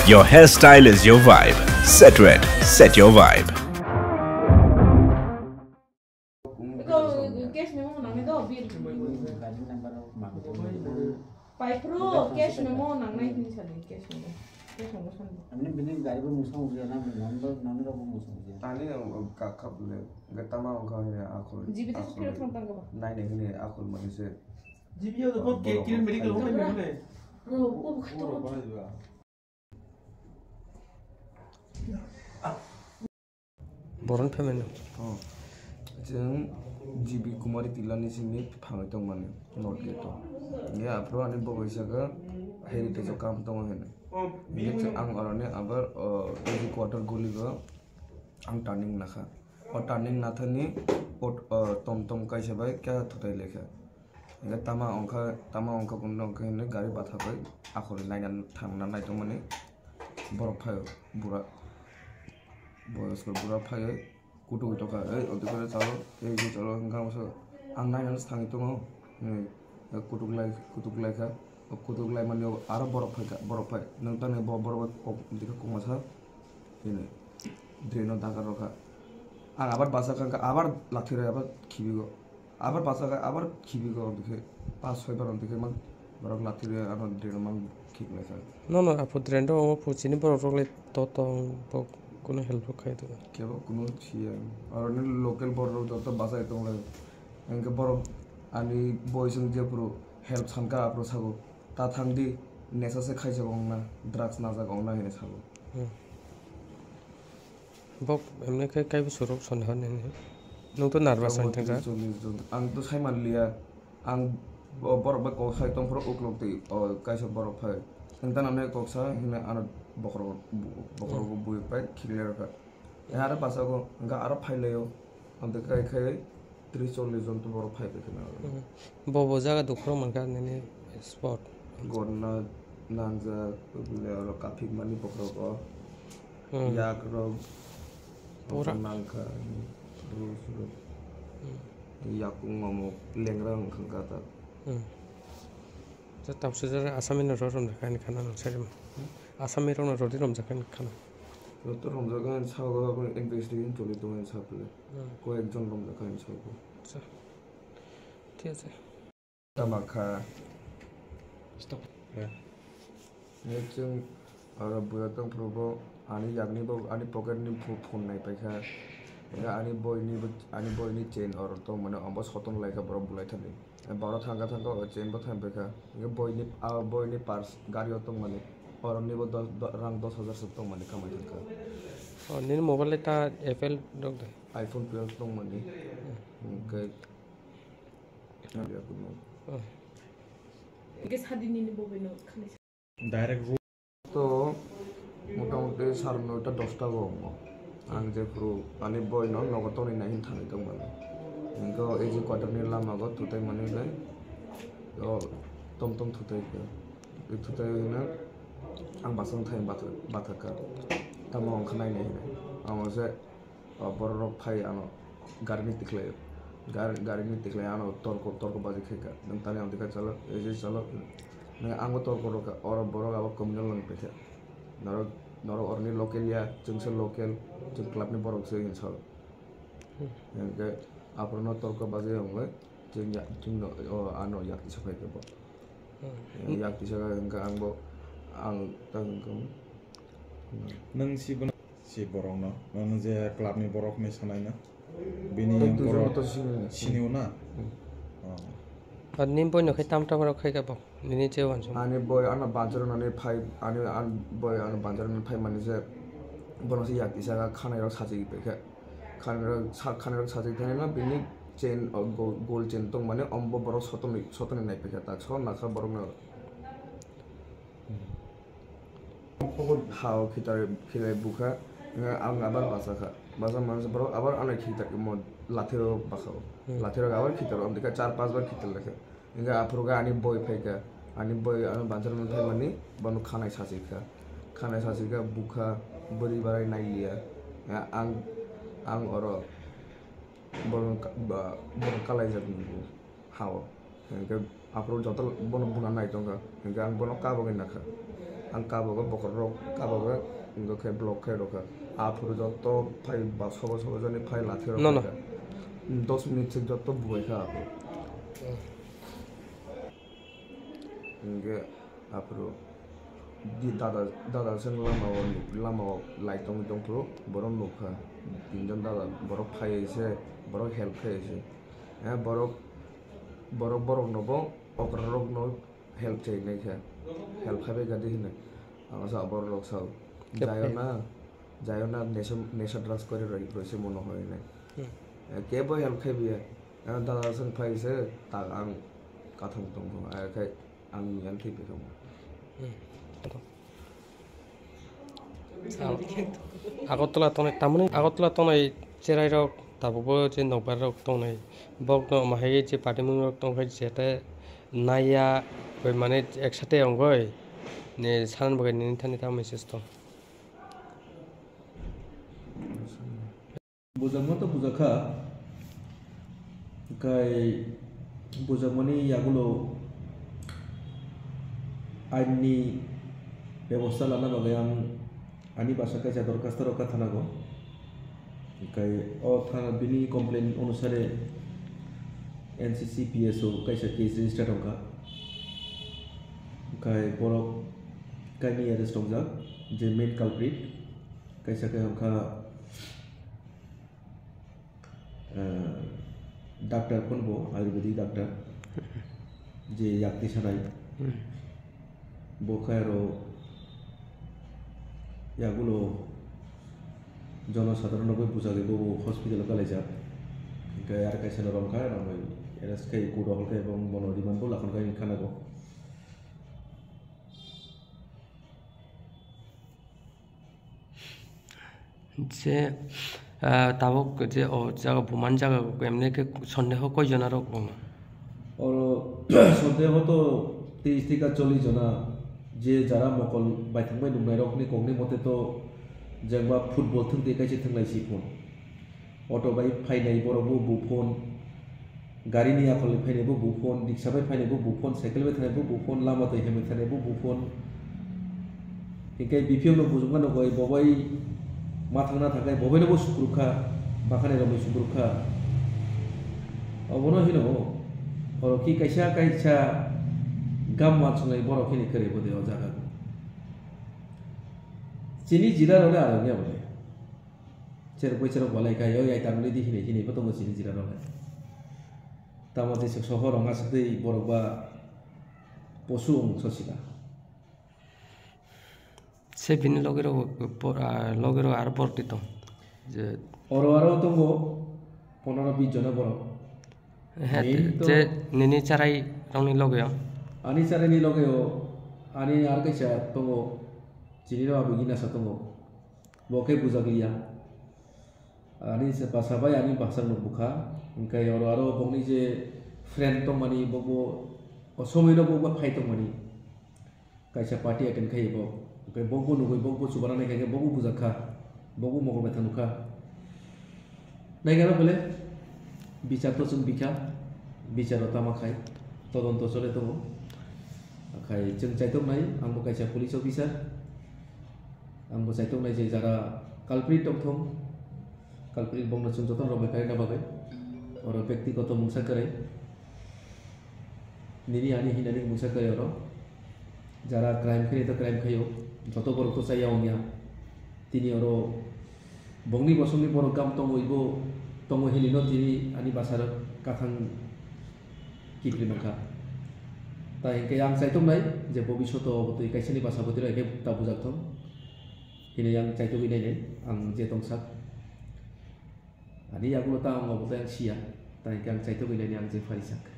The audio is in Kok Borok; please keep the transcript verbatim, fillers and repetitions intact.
Your hairstyle is your vibe. Set Red, set your vibe. Pai pro, cash memo nangnai hini sadi, cash memo. Cash memo sadi. Ani bini gari bo musang ujiya na, nang bo, nang rok bo musang ujiya. Ani ang kak kap le, gatama ang kau hini akul. Jibi te akul. Kira thang tang kaba. Nai nai hini akul mani se. Jibi yo to bot ke kirim beri kalau hini beri. Ro, o bukan to. Borokni family no? Oh. Chwng G B Kumari Tillani simi phangwi tongmani North Gate o. Hingke aphuru ani bo kaisa khe heritage o kam tongo hinwi. Hingke chwng ang oroni abar, oh, A G quarter guli o ang turning nakha. O turning nathani ot, oh, tom tom kaisa bai khe thutai lekha. Hingke tama wngkha, tama wngkha kunu wngkha hinwi gari bathakgwi akhorni naina thangna naitongmani borok phaio bura. Boyosko bura phaiwi kutuk tongkha, "Ei, odekhore chalo, ei, ei, chalo," hwnka masa ang nainano thangwi tongo, hinwi kutuk lai, kutuk laikha. O kutuk laimani aro borok phaikha, borok phai, "Nwng tamni bo borok bai kok, bwdikhe kok masa?" hinwi draino dagar rokha. Ang abar bachakha, hwnka abar lathirwi abar khibigo. Abar bachakha, abar khibigo, odekhai pas soi bar odekhai man borok lathirwi ano draino mang khiklaikha. Nono aphuru drain rok omo phu chini borok rok le to tong bo kunu help rok khai tong. Kebo kunu siya. Aroni local borok rok joto bachai tonglai. Hingke borok ani boys wng jephuru help sanka aphuru sago. Ta thangdi nesa se khaijak ongna, drugs najak ongna hinwi sago. Hmm. Bok emne khe kaibo surok soni hor nini. Nwng to nervous wng thangkha. Cholish jon. Ang to sai manliya. Ang bo-, borok bai kok sai tongphuru uklok twi, o, kaisa borok phai. Nwng tano ne kok sa hwnwi ano bokhorok, bokhorok bui pai khiklai rwkha. Aro bachao hwnka aro phailaio. Amtwi kai khai tris chollish jon to borok phai pai kheno. Hmm. Bo bo jaga dukhu rok mankha nini spot. Gorna nangjak, oro kaphik mani bokhorok o. Hmm. Yak rok pura nangkha, hmm, rus rok. Hmm. Yakung mamuk lengra wngkha ta. Hmm. Ta tabuk se jara Asami no rw romjakha ani khana nang sai rwma. Hmm? Asami rok no rw di romjakha ani khana. Joto romjakha ani sago, abo investigation choli tongo ani sago le. Hmm. Koyek jon romjakha ani sago. Acha. Thik ache. Tama kha. Stop. Ya. Ni chwng oro buya tong phuru bo ani yakni bo ani pocket ni pho-, phone nai paikha. Ya ani boy ni bo, ani boy ni chain oro tong mani ombo soton lai kha borok bulai thani. Borok thangkha thangkha o chain bo thang paikha. Hingke boy ni, a boy ni purse gari o tong mani. Oro ni bo dos, do-, rang dos hajar sok tong mani kamai thangkha. O nini mobile le ta Apple rok de? iPhone twelve tong mani. Hmm. Hingke Hingke sadi nini bo bai no khanai sa. Direct ro- To motamuti sare noita dosta bo wngo. Ang jephuru ani boy no nogo tonwi nai hwn thangwi tongmani. Hingke o A G quarter ni lama go thutai mani bai o tom tom thutai khe. Thutai hwnwi ang bachang thai batha-, bathakha. Tamo wngkha nai nai hwnwi. Ang se O borok rok phai ano gari ni tikhlai, gari, gari ni tikhlai ano torko, torko baji khaika. Nwng tani ang tikha chalo, eje chalo. Nwng ang bo torko rokha, oro borok abo communal wng paikha. Norok, norok oroni local ya, chwngsa local, chwng club ni borok se hinwi salo. Hmm. Hingke aphuru no torko baji wngwi, chwng ya, chwng no, o ano yak tisa phaikha bo. Hmm. Yak tisa kha hingke ang bo, ang ta hingke, hmm. Nwng si bono Si borokno, nono je club ni borok hinwi sanai na? Bini Ek duijon borok to sini. Sini o na? Hmm. Oh. Ar nini boino khe tam tam rok khai kha bo, nini je uansuk. Ani boi ano banchar nani phai, ani, an boi ano banchar nani phai mani je bono se yak tisa kha khanai rok sachi paikha. Khanai rok sa-, khanai rok sachi thani no bini chain, o, go-, gold chain tong mani ombo borok sotoni, sotoni nai paikha tak so nakha borok no. Hmm. Hao khitar khilai bukha, ang abar basa kha. Basa mansa borok abar ano khitar mo lathiro bakha. Lathiro abar khitar, amdika char pas bar khitar lekha. Hingke aphuru khe ani boi phaikha, ani boi ano banchar mani phaimani bono khanai sachikha, khanai sachikha bukha bwrwi barai nailiya, ang, ang oro bono ka-, ba-, bono kalaijak nukgo hao, hingke aphuru joto bono buna naitongkha, hingke ang bono kabogwi nakha, ang kabogo bokhorok kabogo, hingke khe block khe rwkha, aphuru joto phai ba sobo sobo jani phai lathiro No, no. phaikha, dos minute se joto bubaikha aphuru. Hingke aphuru di dada, dada chwng lamao, lamao lai tongwi tongphuru borok nukha. Tinjon dada borok phaiwi se, borok help khaiwi se. Eh, borok, borok borokno bo okrarokno help chai naikha. Help khaibai kha di hinwi. Ang sa borok rok sao. Kep Jaiyo khe. na, jaiyo na nesha, nesha drugs kore roi, roi se mono hoi nai. Hmm. Eh, kebo help khaibai ya. Ang dada chwng phai se tak ang kathang tong tong, ai khai ang yang thwi phai kha. Hmm. Agartala tongnai, tamoni Agartala tongnai cherai rok tabukbo je nokbar rok tongnai, bokno omo hai je patimung rok tongkha jete naiya, oi mane eksate ongoi ni sanan bagwi nini thani tamo message tong. Bujakma to bujakha, hwnkhe bujakmani yagulo ainni bebosta lana bagwi ang ani bwsa kaisa dorkhasto rwkha thanago. Hwnkhe o thana bini complaint onusare N C C P S o kaisa case register wngkha. Hwnkhe borok kaini arrest wngjak, je main culprit kaisa khe wngkha, ah, doctor phano bo, ayurvedic doctor, je yakti sanai. Hmm. Bo khe aro yagulo jono sadharon rok bai bujagwi bo hospital o kalaijak. Hwnkhe aro kaisa no romkha, romwi arrest khai court o hol khe bo bono remand bo lakhon kha hinwi khanago. Je, ah, tabuk je o jaga buman jaga emni khe sondeho koi jona rok tongo? Oro sondeho to tris thika chollish jona, je jara mokol baithang bai nuknai rokni kokni mote to jengba football thwngtwi kaisa thwnglai si phun. Auto bai phainai borok bo bu phone, gari ni yakhal bai phainai bo bu phone, riksa bai phainai bo bu phone, cycle bai thanai bo bu phone, lama twi hemwi thanai bo bu phone. Hinkhe B P O no bujukma nukoi, bo bai ma thangna thangkhe bo bai no bo sukruk kha, bakhani romwi sukruk kha. Obono hino oro ki kaisa kaisa gam wansuknai borok hini kwrwi bo de o jaga. Chini jila rok le aroni abo le. Cherok bai cherok balai kha, yoi ai tanglwi di hinwi hinwi bo tongo chini jila rok hai. Tamo tei sok sohor rok aswk tei borok ba posu wng sosila. Se bini logi rok bo, ah, logi rok aro borok twi tong. Je Oro aro tongo pondro bis jona borok. He, Main to je nini charai rokni logi o? Ani charai ni logi o, ani ar kaisa tongo, chini rok abo gina sa tongo. Bo khe bujak liya. Ani se bwsa bai ani bwsakno bukha. Hwnkhe oro aro bokni je friend tongmani, bokbo o somoi no bokba phai tongmani. Kaisa party attend khai bo. Hwnkhe bokbo nugwi bokbo chubana nai kha khe bokbo bujak kha. Bokbo mokol bai thang nukha. Naikhe aro bole bichar to chwng bikha. Bichar o tama khai. Todonto chole tongo. Khai chwng chaitok nai, ang bo kaisa police officer. Ang bo chaitok nai je jara culprit tongthong, culprit bongno chwng jotono romwi khaina bagwi. Oro bektigoto mungsa kwrwi. Nini ani hinani mungsa kwrwi oro. Jara crime khaio to crime khaio. Joto borok to chaya wngya. Tini oro bongni bosongni borok gam tongo ibo tongo hinino tini ani bwsarok kathang kipri mankha. Tai hwnkhe ang chaitok nai je bobishoto obo twi kaisani bwsa bwtwi rok khe ta bujak thong. Hini ang chaitogwi nainai, ang je tongsak. Ani yagulo ta ang obo tei ang siya. Tai hwnkhe ang chaitogwi nainai ang je pharisak.